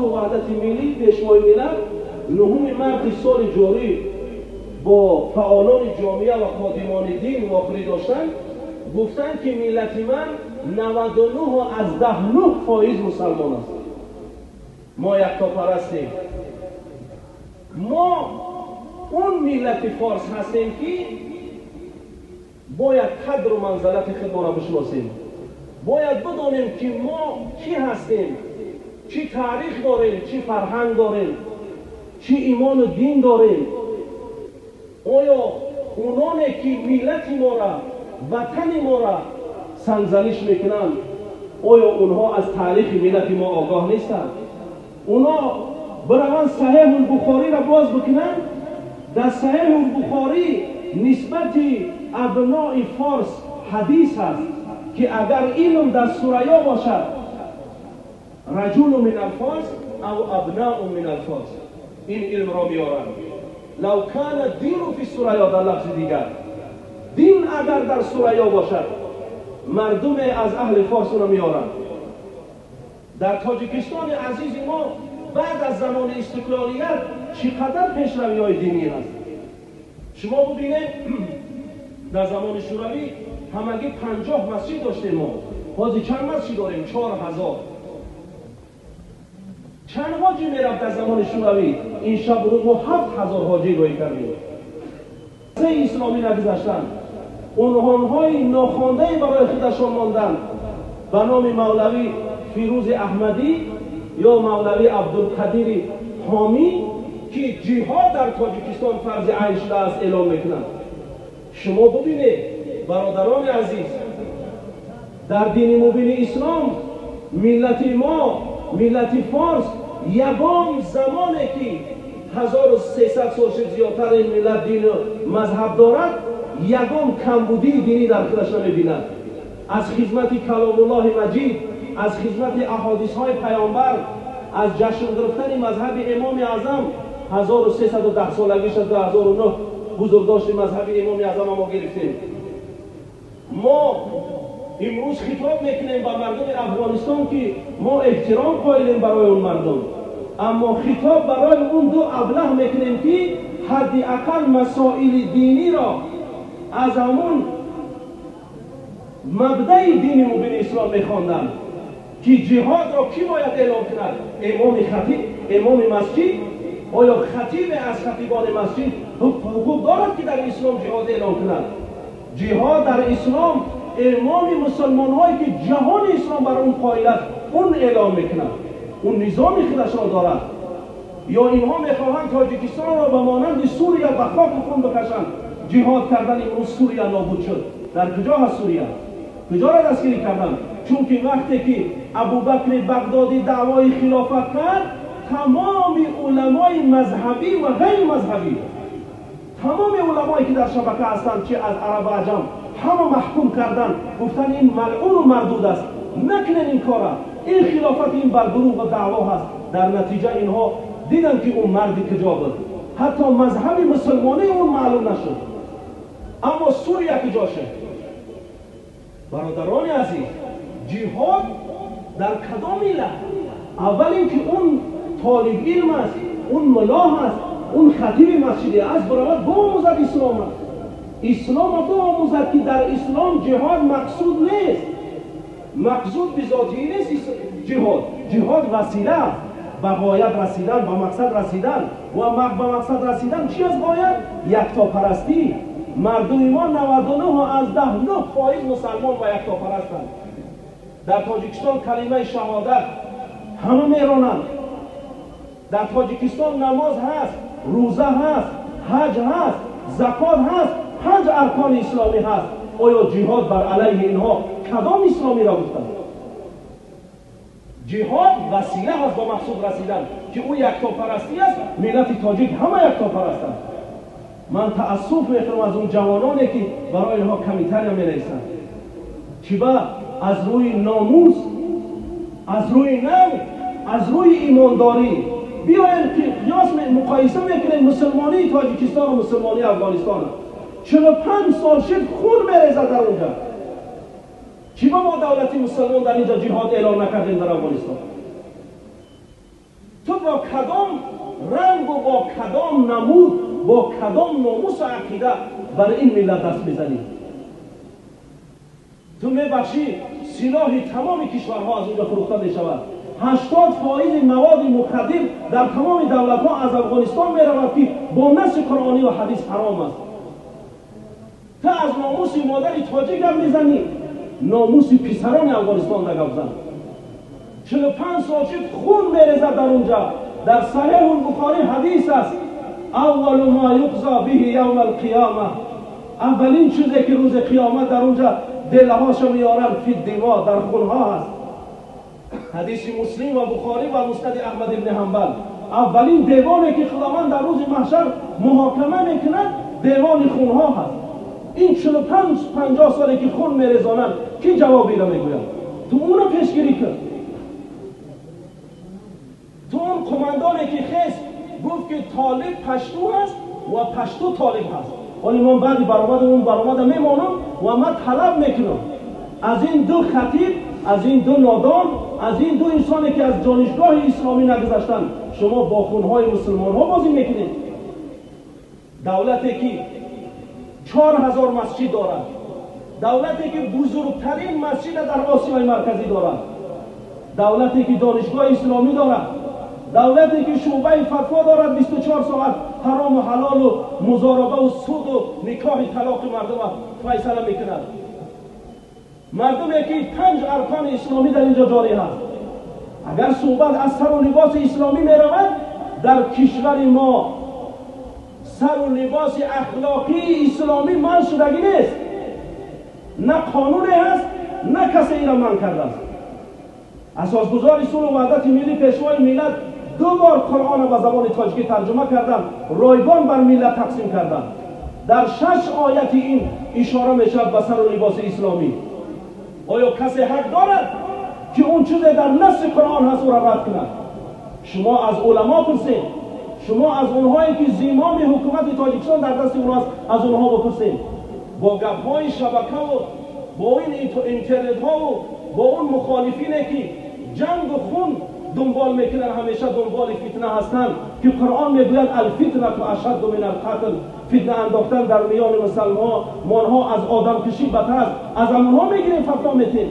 сулҳу ваҳдати миллӣ пешвои миллат 9 марти соли ҷорӣ бо фаъолони ҷомеа ва ходимони дин вохӯрӣ доштанд, гуфтанд ки миллати ман 99,9% мусалмон аст. Мо яктопарастем. Мо он миллати форс ҳастем ки бояд қадру манзалати худро бишносем, бояд бидонем ки мо кӣ ҳастем, чӣ таърих дорем, чӣ фарҳанг дорем, чӣ имону дин дорем. Оё ононе ки миллати моро, ватани моро сангзаниш мекунанд, оё онҳо аз таърихи миллати мо огоҳ нестанд? Онҳо бираванд Саҳеҳул-Бухориро боз бикунанд, дар Саҳеҳул-Бухорӣ нисбати абнои форс ҳадис ҳаст ки агар илм дар Сурайё бошад, раҷулу мин алфорс ав абнаኡ мин алфорс, ин илмро меоранд. Лав кана дину фи Сурайё, дар лафзи дигар дин агар дар Сурайё бошад, мардуме аз аҳли форс онро меоранд. Дар Тоҷикистони азизи мо баъд аз замони истиқлолият чӣ қадар пешравиҳои динӣ ҳаст. Шумо бубинед, дар замони Шӯравӣ ҳамагӣ 50 масҷид доштем мо. Ҳозир чанд масҷид дорем? 4000. Чанд ҳоҷӣ мерафт дар замони Шӯравӣ? Ин шаб рӯз мо 7000 ҳоҷӣ рӯй кардем. Се исломӣ нагузаштанд. Унвонҳои нохондае барои худашон монданд ба номи Мавлавӣ Фирӯзи Аҳмадӣ ё Мавлавӣ Абдулқадири Ҳомӣ ки ҷиҳод дар Тоҷикистон фарзи айн шудааст эълон мекунанд. Шумо бубинед, бародарони азиз, дар дини мубини ислом миллати мо, миллати форс, ягон замоне ки 1300 сол шуд зиёдтар ин миллат дину мазҳаб дорад, ягон камбудии динӣ дар худаш намебинад. Аз хизмати Каломуллоҳи Маҷид, аз хизмати аҳодисҳои Паёмбар, аз ҷашн гирифтани мазҳаби Имоми Аъзам 1310 солагиш аз 2009 бузургдошти мазҳаби Имоми Аъзам мо гирифтем. Мо имрӯз хитоб мекунем ба мардуми Афғонистон ки мо эҳтиром қоилем барои он мардум, аммо хитоб барои он ду аблаҳ мекунем ки ҳадди ақал масоили диниро аз ҳамун мабдаи дини мубини ислом мехонданд ки ҷиҳодро кӣ бояд эълон кунад? Имоми хатиб, имоми масҷид? Оё хатибе аз хатибони масҷид ҳуқуқ дорад ки дар ислом ҷиҳод эълон кунад? Ҷиҳод дар ислом имоми мусулмонҳое ки ҷаҳони ислом бар он қоил аст, он эълон мекунад, он низоми худашро дорад. Ё инҳо мехоҳанд Тоҷикистонро ба монанди Сурия ба хоку хун бикашанд? Ҷиҳод кардан имрӯз Сурия нобуд шуд. Дар куҷо ҳаст Сурия? Куҷоро дастгирӣ карданд? Чунки вақте ки Абубакри Бағдодӣ даъвои хилофат кард, тамоми уламои мазҳабӣ ва ғайримазҳабӣ, тамоми уламое ки дар шабака ҳастанд, чи аз араб ва аҷам, ҳама маҳкум карданд, гуфтанд ин малъуну мардуд аст, накунед ин кора, ин хилофат ин бар дурӯғ ва даъво ҳаст. Дар натиҷа инҳо диданд ки он марди куҷо буд, ҳатто мазҳаби мусулмонии он маълум нашуд. Аммо Сурия куҷо шуд? Бародарони азиз, ҷиҳод дар кадом миллат? Аввал ин ки он толиб илм аст, он мулоҳ аст, он хатиби масҷиде аст, баровад биомӯзад ислом аст. Исломро биомӯзад ки дар ислом ҷиҳод мақсуд нест, мақсуд бизотӣ нест ҷиҳод. Ҷиҳод васила аст ба ғоят расидан, ба мақсад расидан. Ва ба мақсад расидан чи аз ғоят? Яктопарастӣ. Мардуми мо 99,9% мусалмон ва яктопарастанд. Дар Тоҷикистон калимаи шаҳодат ҳама меронанд. Дар Тоҷикистон намоз ҳаст, рӯза ҳаст, ҳаҷ ҳаст, закот ҳаст, 5 аркони исломӣ ҳаст. Оё ҷиҳод бар алайҳи инҳо кадом исломиро гуфтанд? Ҷиҳод васила ҳаст ба мақсуд расидан, ки ӯ яктопарастӣ аст. Миллати тоҷик ҳама яктопарастанд. Ман таассуф мехӯрам аз он ҷавононе ки барои инҳо комментария менависанд. Чиба аз рӯи номус, аз рӯи нанг, аз рӯи имондорӣ. Биёем қиёс муқоиса мекунем мусулмонии Тоҷикистон ва мусулмонии Афғонистон. 45 сол шуд хун мерезад дар онҷа. Чиба мо давлати мусулмон дар инҷо ҷиҳод эълон накардем дар Афғонистон? Худро кадом ранг ва бо кадом намуд, бо кадом номус ва ақида бар ин миллат даст мезанӣ? Ту мебахшӣ, силоҳи тамоми кишварҳо аз онҷо фурӯхта мешавад. 80% маводи мухаддир дар тамоми давлатҳо аз Афғонистон меравад, ки бо наси қуръонӣ ва ҳадис ҳаром аст. Ту аз номуси модари тоҷик гап мезанӣ, номуси писарони Афғонистон гап зан. 45 сол шуд хун мерезад дар онҷа. Дар Саҳеҳул Бухорӣ ҳадис аст: аввалу ма юқзо биҳи явма алқиёма, аввалин чизе ки рӯзи қиёмат дар онҷа дилҳошо меоранд, фи димо, дар хунҳо ҳаст. Ҳадиси Муслим ва Бухорӣ ва Муснади Аҳмад ибни Ҳанбал. Аввалин девоне ки Худованд дар рӯзи маҳшар муҳокима мекунад, девони хунҳо ҳаст. Ин 45-50 соле ки хун мерезонанд, ки ҷавоб иро мегӯяд? Ту онро пешгирӣ кун. Ту он қумандоне ки хест гуфт ки толиб пашту ҳаст ва пашту толиб ҳаст. Ҳоло ман баъди баромаду он баромада мемонам ва ман талаб мекунам аз ин ду хатиб, аз ин ду нодон, аз ин ду инсоне ки аз донишгоҳи исломӣ нагузаштанд, шумо бо хунҳои мусулмонҳо бозӣ мекунед. Давлате ки 4000 масҷид дорад, давлате ки бузургтарин масҷид дар Осиёи Марказӣ дорад, давлате ки донишгоҳи исломӣ дорад, давлате ки шӯъбаи фатво дорад, 24 соат ҳарому ҳалолу музоробаву суду никоҳи талоқи мардума файсала мекунад. Мардуме ки 5 аркони исломӣ дар инҷо ҷорӣ ҳаст. Агар суҳбат аз сару либоси исломӣ меравад, дар кишвари мо сару либоси ахлоқии исломӣ манъ шудагӣ нест. На қонуне ҳаст, на касе инро манъ кардааст. Асосгузори сулҳу ваҳдати миллӣ, пешвои миллат 2 бор Қуръонро ба забони тоҷикӣ тарҷума карданд, ройгон бар миллат тақсим карданд. Дар 6 ояти ин ишора мешавад ба сару либоси исломӣ. Оё касе ҳақ дорад ки он чизе дар наси Қуръон ҳаст ӯро рад кунад? Шумо аз уламо пурсед, шумо аз онҳое ки зимоми ҳукумати Тоҷикистон дар дасти онҳост, аз онҳо бипурсед. Бо гапҳои шабакаву бо ин интернетҳову бо он мухолифине ки ҷангу хун дунбол мекунанд, ҳамеша дунболи фитна ҳастанд, ки Қуръон мегӯяд алфитнату ашадду мин алқатл, фитна андохтан дар миёни мусалмонҳо аз одамкушӣ бадтар аст. Аз амонҳо мегирем, фатво метем.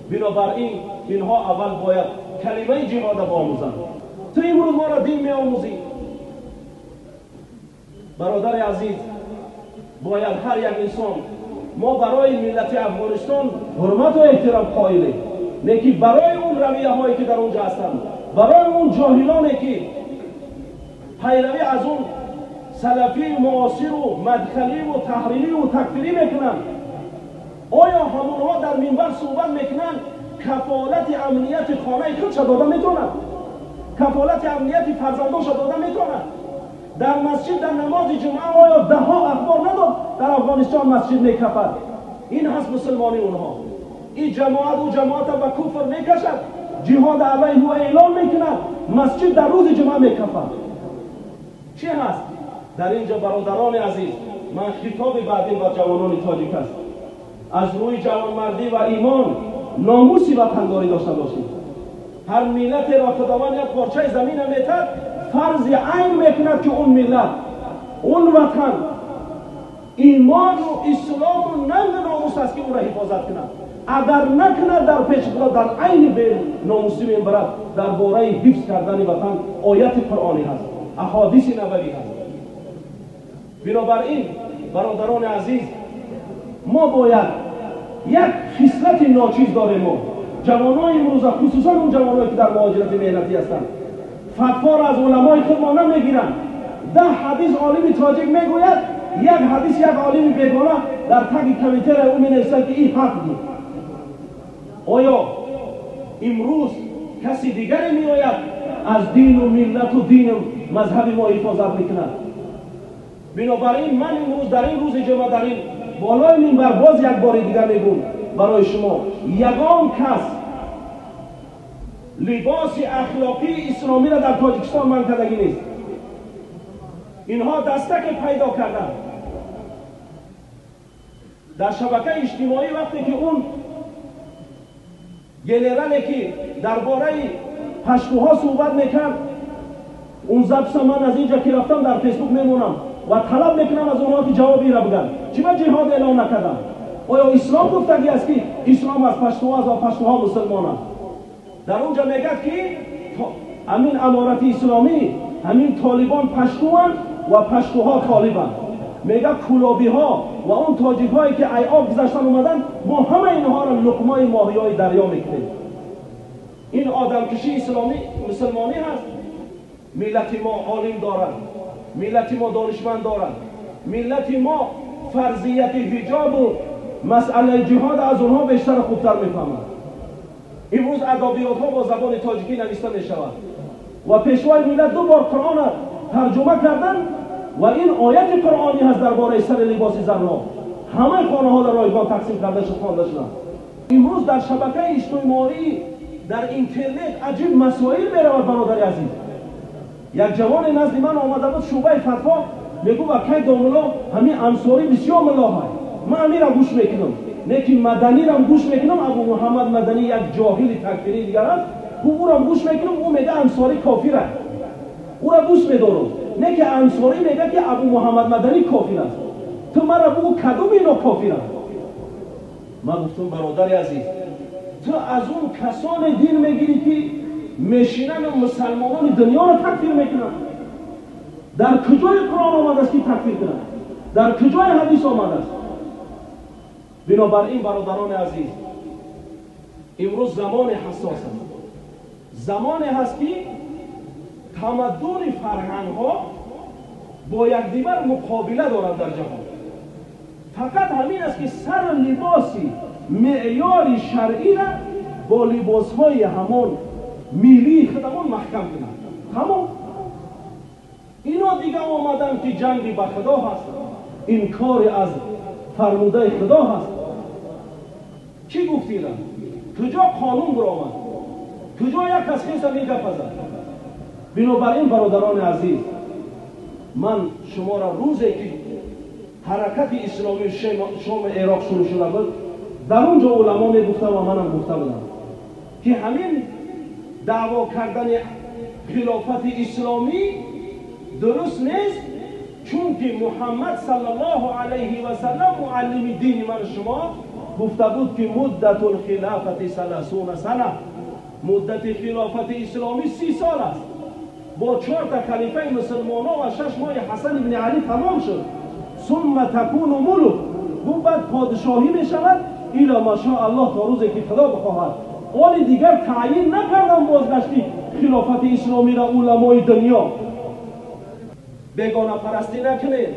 Бинобар ин инҳо аввал бояд калимаи ҷиҳода биомӯзанд. Ту имрӯз моро дин меомӯзӣ. Бародари азиз, бояд ҳар як инсон, мо барои миллати Афғонистон ҳурмату эҳтиром қоилем, лекин барои он равияҳое ки дар он ҷо ҳастанд, барои он ҷоҳилоне ки пайравӣ аз он салафии муосиру мадхаливу таҳририву такфирӣ мекунанд, оё ҳамонҳо дар минбар суҳбат мекунанд, кафолати амнияти хонаи худша дода метавонад? Кафолати амнияти фарзандоша дода метавонад? Дар масҷид дар намози ҷумъа оё даҳҳо ахбор надод дар Афғонистон масҷид мекафад? Ин ҳаст мусулмонии онҳо. Ин ҷамоат ӯ ҷамоата ба куфр мекашад, ҷиҳод алайҳи ӯ эълон мекунад, масҷид дар рӯзи ҷумъа мекафад. Чӣ ҳаст? Дар инҷо бародарони азиз, ман хитоби баъдин ба ҷавонони тоҷик аст. Аз рӯи ҷавонмардӣ ва имон номуси ватандорӣ дошта бошед. Ҳар миллатеро Худованд як порчаи замина метад, фарзи айн мекунад ки он миллат, он ватан имону ислому нангу номус аст ки ӯро ҳифозат кунад. Агар накунад, дар пеши Худо дар айни беномусӣ мебарад. Дар бораи ҳифз кардани ватан ояти қуръонӣ ҳаст, аҳодиси набавӣ ҳаст. Бинобар ин бародарони азиз, мо бояд як хислати ночиз дорем. Мо ҷавонои имрӯза, хусусан он ҷавоное ки дар муҳоҷирати меҳнатӣ ҳастанд, фатворо аз уламои худ мо намегиранд. 10 ҳадис олими тоҷик мегӯяд, як ҳадис як олими бегона дар таги комментария ӯ менависад ки ин ҳақ буд. Оё имрӯз каси дигаре меояд аз дину миллату дину мазҳаби мо ҳифозат мекунад? Бинобар ин ман имрӯз дар ин рӯзи ҷумъа дар ин болои минбар боз як бори дигар мегӯм барои шумо: ягон кас либоси ахлоқии исломиро дар Тоҷикистон манъ кардагӣ нест. Инҳо дастаке пайдо карданд дар шабакаи иҷтимоӣ. Вақте ки он генерале ки дар бораи паштуҳо суҳбат мекард, Он записа ман аз инҷа ки рафтам дар Фейсбук мемонам ва талаб мекунам аз онҳо ки ҷавоби инро бигӯянд. Чӣ ба ҷиҳод эълон накардам? Оё ислом гуфтагӣ аст ки ислом аз паштуҳо аст ва паштуҳо мусулмонанд? Дар онҷа мегӯяд ки ҳамин аморати исломӣ, ҳамин толибон паштуанд ва паштуҳо толибанд. Мегӯяд кулобиҳо ва он тоҷикҳое ки ай об гузаштан омаданд, мо ҳама инҳоро луқмаи моҳиҳои дарё мекунем. Ин одамкиши исломӣ мусулмонӣ ҳаст. Миллати мо олим дорад, миллати мо донишманд дорад, миллати мо фарзияти ҳиҷобу масъалаи ҷиҳод аз онҳо бештар хубтар мефаҳмад. Имрӯз адабиётҳо бо забони тоҷикӣ нависта мешавад ва пешвои миллат ду бор Қуръонро тарҷума карданд ва ин ояти қуръонӣ ҳаст дар бораи сари либоси занҳо. Ҳамаи хонаҳо дар ройгон тақсим карда шуд, хонда шуданд. Имрӯз дар шабакаи иҷтимоӣ, дар интернет аҷиб масоил меравад. Бародари азиз, як ҷавоне назди ман омада буд, шӯъбаи фатво, мегӯ ва кай домулло ҳамин ансорӣ бисёр муллоҳай, ман амира гӯш мекунам, лекин маданирам гӯш мекунам. Абу Муҳаммад Маданӣ як ҷоҳили такфирии дигар аст, ӯрам гӯш мекунам, ӯ мега ансорӣ кофир аст, ӯра дӯст медорам, не ки ансорӣ мега ки Абу Муҳаммад Маданӣ кофир аст. Ту мара бугӯ кадом ино кофиранд? Ман гуфтам бародари азиз, ту аз он касоне дин мегирӣ ки мешинанд мусалмонони дунёро такфир мекунанд. Дар куҷои Қуръон омадааст ки такфир кунанд? Дар куҷои ҳадис омадааст? Бинобар ин бародарони азиз, имрӯз замони ҳассос аст, замоне ҳаст ки тамаддуни фарҳангҳо бо якдигар муқобила доранд дар ҷаҳон. Фақат ҳамин аст ки сар либоси меъёри шаръиро бо либосҳои ҳамон миллии худамон маҳкам кунанд. Тамом. Ино дига омаданд ки ҷанги ба худо ҳаст, инкори аз фармудаи худо ҳаст. Чӣ гуфтира? Куҷо қонун биромад? Куҷо як кас хесам ин гапа зад? Бинобар ин бародарони азиз, ман шуморо рӯзе ки ҳаракати исломии шоми Ироқ шурӯъ шуда буд, дар он ҷо уламо мегуфтам ва манам гуфта будам ки ҳамин даъво кардани хилофати исломӣ дуруст нест, чунки Муҳаммад саллаллоҳу алайҳи васаллам муаллими дини ман шумо гуфта буд ки муддатул хилофати 30 сана, муддати хилофати исломӣ 30 сол аст. Бо 4 та халифаи мусулмонон ва 6 моҳи Ҳасан ибни Алӣ тамом шуд. Сумма такуну мулук, гуфт баъд подшоҳӣ мешавад ило машоа Аллоҳ, то рӯзе ки Худо бихоҳад. Оли дигар таъйин накардам бозгашти хилофати исломиро уламои дунё. Бегонапарастӣ накунед.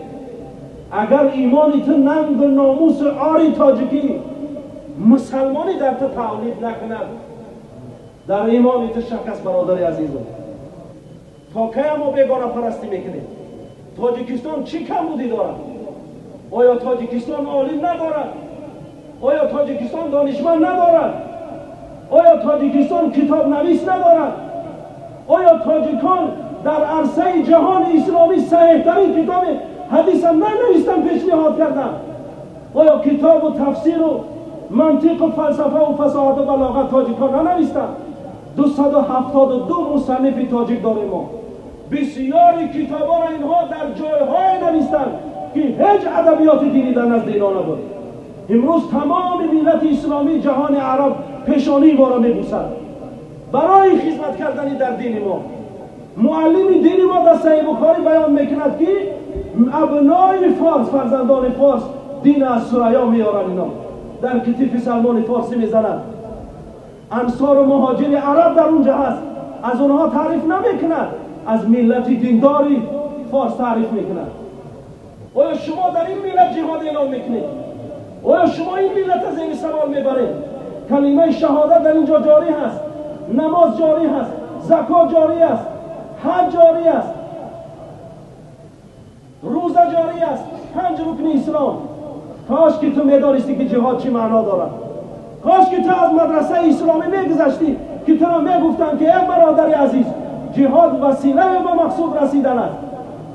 Агар имони ту нангу номусу ори тоҷикӣ мусалмонӣ дар ту тавлид накунад, дар имони ту шак аст. Бародари азизам, то кай мо бегонапарастӣ мекунем? Тоҷикистон чӣ камбудӣ дорад? Оё Тоҷикистон олим надорад? Оё Тоҷикистон донишманд надорад? Оё Тоҷикистон китобнавис надорад? Оё тоҷикон дар арсаи ҷаҳони исломӣ саҳиҳтарин китоби ҳадисам нанавистан, пешниҳод карданд? Оё китобу тафсиру мантиқу фалсафаву фасоҳату балоғат тоҷикон нанавистанд? 272 мусаннифи тоҷик дорем мо. Бисёри китобҳоро инҳо дар ҷойҳое навистанд ки ҳеҷ адабиёти динӣ дар назди инҳо набуд. Имрӯз тамоми миллати исломии ҷаҳони араб пешонии моро мебусад барои хизмат кардани дар дини мо. Муаллими дини мо дар Саҳиҳи Бухорӣ баён мекунад ки абнои форс, фарзандони форс дин аз сурайё меоранд. Ино дар китифи Салмони форсӣ мезанад. Ансору муҳоҷири араб дар онҷа ҳаст, аз онҳо таъриф намекунад, аз миллати диндори форс таъриф мекунад. Оё шумо дар ин миллат ҷиҳод эълон мекунед? Оё шумо ин миллат аз ин савол мебаред? Калимаи шаҳодат дар инҷо ҷорӣ ҳаст, намоз ҷорӣ ҳаст, закот ҷорӣ аст, ҳаҷ ҷорӣ аст, рӯза ҷорӣ аст, 5 рукни ислом. Кош ки ту медонисти ки ҷиҳод чӣ маъно дорад. Кош ки ту аз мадрасаи исломӣ мегузаштӣ ки туро мегуфтанд ки эй бародари азиз, ҷиҳод василае ба мақсуд расидан аст.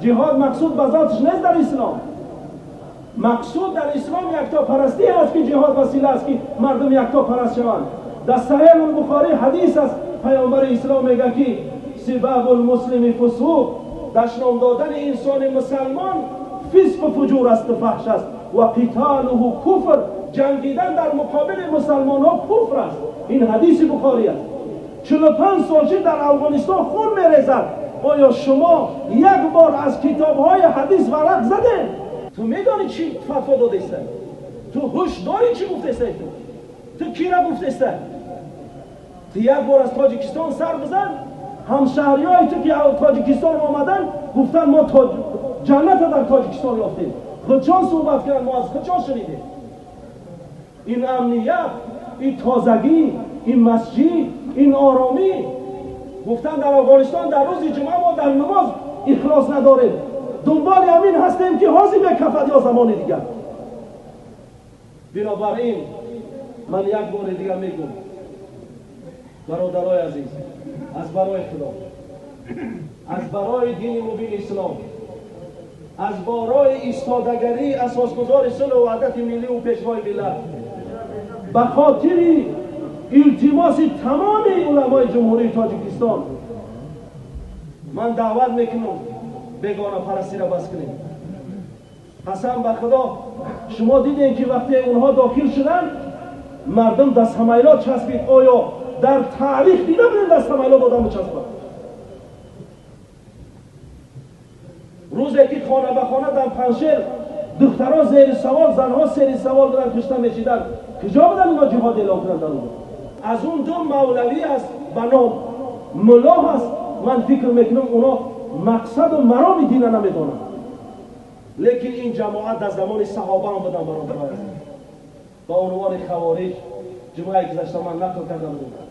Ҷиҳод мақсуд ба зоташ нест дар ислом. Мақсуд дар ислом яктопарастӣ аст ки ҷиҳод васила аст ки мардум яктопараст шаванд. Дар Саҳиҳ Бухорӣ ҳадис аст, паёмбари ислом мегӯяд ки سباب المسلم فسوق، دشنام دادن انسان مسلمان فسق و فجور است و فحش است. و قتاله کفر، جنگیدن در مقابل مسلمان ها کفر است. این حدیث بخاری است. 45 سال شد در افغانستان خون میریزد. آیا شما یک بار از کتاب های حدیث ورق زده؟ تو میدانی چی فتوا داده است؟ تو هوش داری چی گفته است؟ تو کی را گفته است؟ تو یک بار از تاجیکستان سر بزن، همشهری های تو که از تاجیکستان آمدن گفتن ما جنت در تاجیکستان یافتیم. خودشان صحبت کردن، ما از خودشان شنیدیم. این امنیت، این تازگی، این مسجد، این آرامی. گفتن در افغانستان در روز جمعه ما در نماز اخلاص نداریم، دنبال همین هستیم که حاضر بکفد یا زمان دیگر. بنابراین من یک بار دیگر میگم برادرای عزیز، از برای خدا، از برای دین مبین اسلام، از برای ایستادگری اساسگذار صلح و وحدت ملی و پیشوای ملت، به خاطر التماس تمام علمای جمهوری تاجیکستان من دعوت میکنم بیگانه پرستی را بس کنیم. قسم به خدا شما دیدین که وقتی اونها داخل شدن مردم دست حمیلات چسبید. آیا در تاریخ دیده بودین دست حمیلات آدم بچسبد؟ روزی که خانه به خانه در پنجشیر دخترها زیر سوال، زنها زیر سوال بودن، کشته میشیدن، کجا بودن اینا جهاد اعلام کنن در اونجا؟ از اون دو مولوی است به نام ملا هست، من فکر میکنم اونا مقصد و مرام دین نمیدونن. لیکن این جماعت در زمان صحابه هم بودن برادرای عزیز، با عنوان خوارج. جمعه گذشته من نقل کرده بودم.